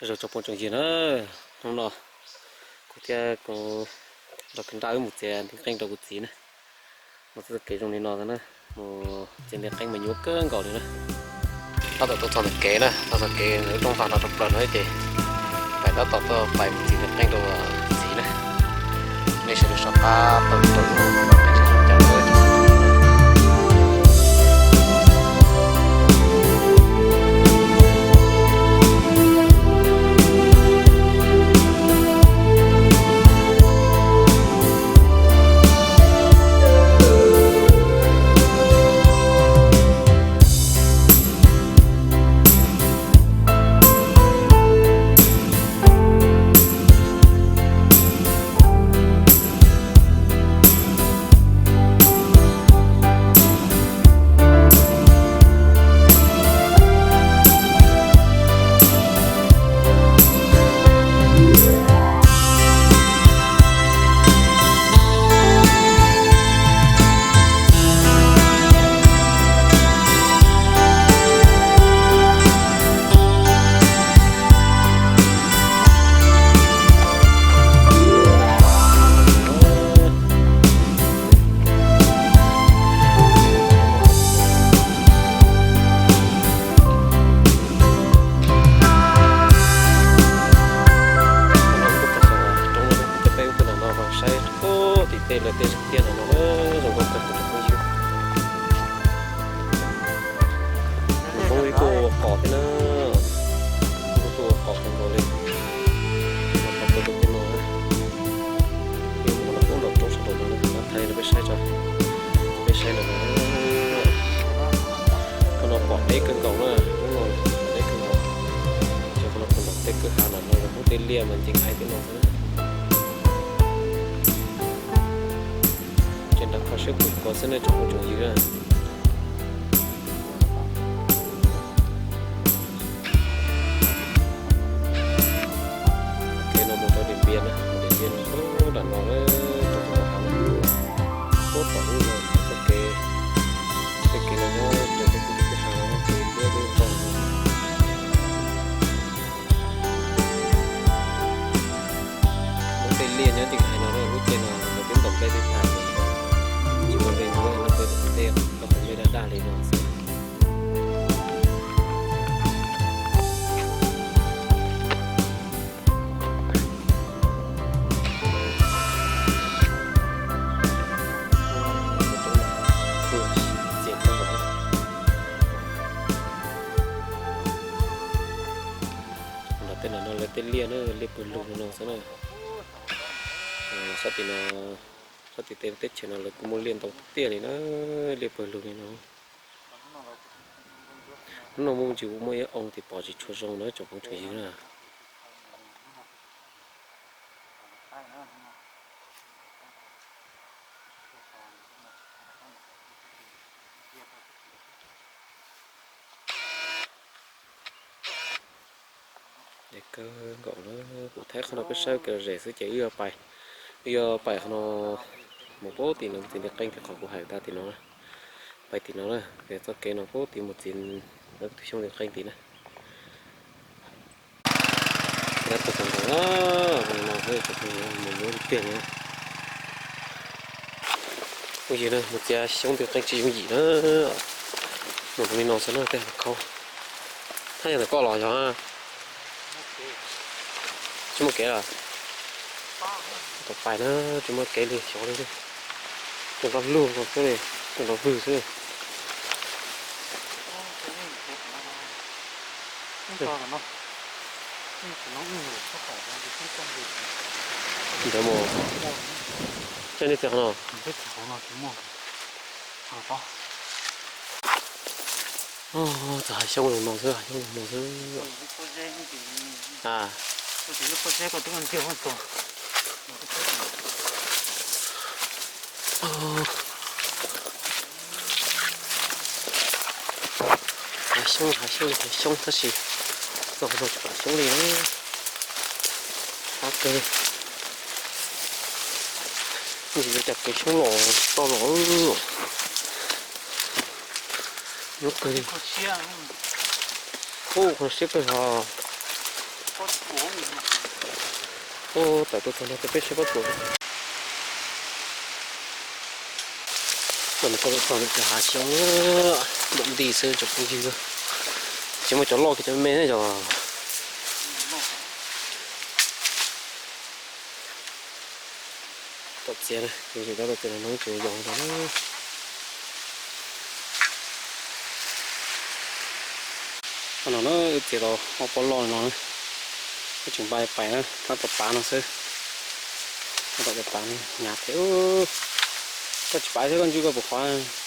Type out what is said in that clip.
Zoo tsoom phooj tsoom ywg na, hnub no kuv thiab kuv nrog kwv nraj wb mus txiav ntiv qeej rau kuv txiv na. Mus txoj kev zoo li no na, mus txiav ntiv qeej mas nyuaj kawg nkaus li na. Tab tom tuaj txog ntawm kev na, txog kev ntawm lub rooj vag no rau plaws no ces pais tab tom tuaj pais mus txiav ntiv qeej rau txiv na. Nej sawv daws soj qab tau rau lub rooj vag no. Peb ub peb no no saib tim tej lawv tej zog tiaj no no zoo nkauj kawg nkaus cov phooj ywg. Hmoob ib kuj ua qos thiab na, ib kuj ua qos kawg nkaus li. Qos pem tej no, mus no kuj nraum roob sawv daws no, thaij rau peb saib tso, peb saib no. Qhov no pom deb kawg nkaus na, hnub no pom deb kawg nkaus. Ces qhov no puag nram tej kwj ha no no yog Hmoob tej liaj mas nceeg hais tej no xwb. Ces nram kho siab kub kov xwb nej tsoom phooj tsoom ywg na. Kev no mus rau Điện Biên na, Điện Biên no nram no, rau puag tom hav no, puag tom lub no txoj kev, tej kev no nyob raws tej kwj ha no ces liab lub zog no. Muaj tej liaj nyob nceeg hais no na, lub caij no lawv twb ntaus nplej tej tag ces tsis muaj nplej ntau, tej toj qhov nplej daj daj li no xwb. Nram tej no no lawv tej liaj na, liaj pawg lug no xwb na. Sab tim no, sab tim tej teb chaws no lawv kuj muaj liaj ntau tiag li na, liaj pawg lug li no. Hnub no muaj ntsis muaj ib oo tim pom tsis tshua zoo na tsoom phooj tsoom ywg na. Deb kawg nkaus na, kuv thaij qhov no peb saib kev lom zem xwb ces wb yuav pais, wb yuav pais qhov no mus puag tim no txiav ntiv qeej tim qhov kuv hais tag tim no na. Pais tim no na, ces txoj kev no puag tim mus txiav tus xyoob ntiv qeej tim na. Dab tag tag nkaus na, mus no mus nyuaj tiag tiag li na. Phooj ywg na, mus txiav xyoob ntiv qeej tsis yooj yim na. Mus li no xwb na tej khau. Thaj yog ntawm koj los yog? Tsis muaj kev lawm. Tau pais na, tsis muaj kev li xyov li. Cov nrov lug xwb li, cov nrov vwg xwb li. Ntawd mus, coj nej txiav qhov no. Txog hav xyoob zoo no xwb, hav xyoob zoo no xwb. A, hav xyoob, hav xyoob li hav xyoob tab sis txog no tsis pom xyoob li. Qab kawg. Ntsis yuav cas kev xyoob los toj los. Nyuaj kawg li. Ub, qhov siab kawg os. Ub, tawm tuaj txog no ces peb saib pob tsuas. Tuaj no pob tsuas txog ntawm cov hav xyoob, npam nti xwb tsoom phooj ywg. Tsis muaj cov loj kiag, cov me me yog. Tom txiav na, yus tsis tab tom txiav no ib tseem yos ntawd na. Qhov no na, wb txiav tau ob pob loj no na, wb tseem npaj pais na, tab tom pav no xwb. Tab tom pav no hnyav thiab. Koj tsis pav thiab koj ntswj koj puas qhov?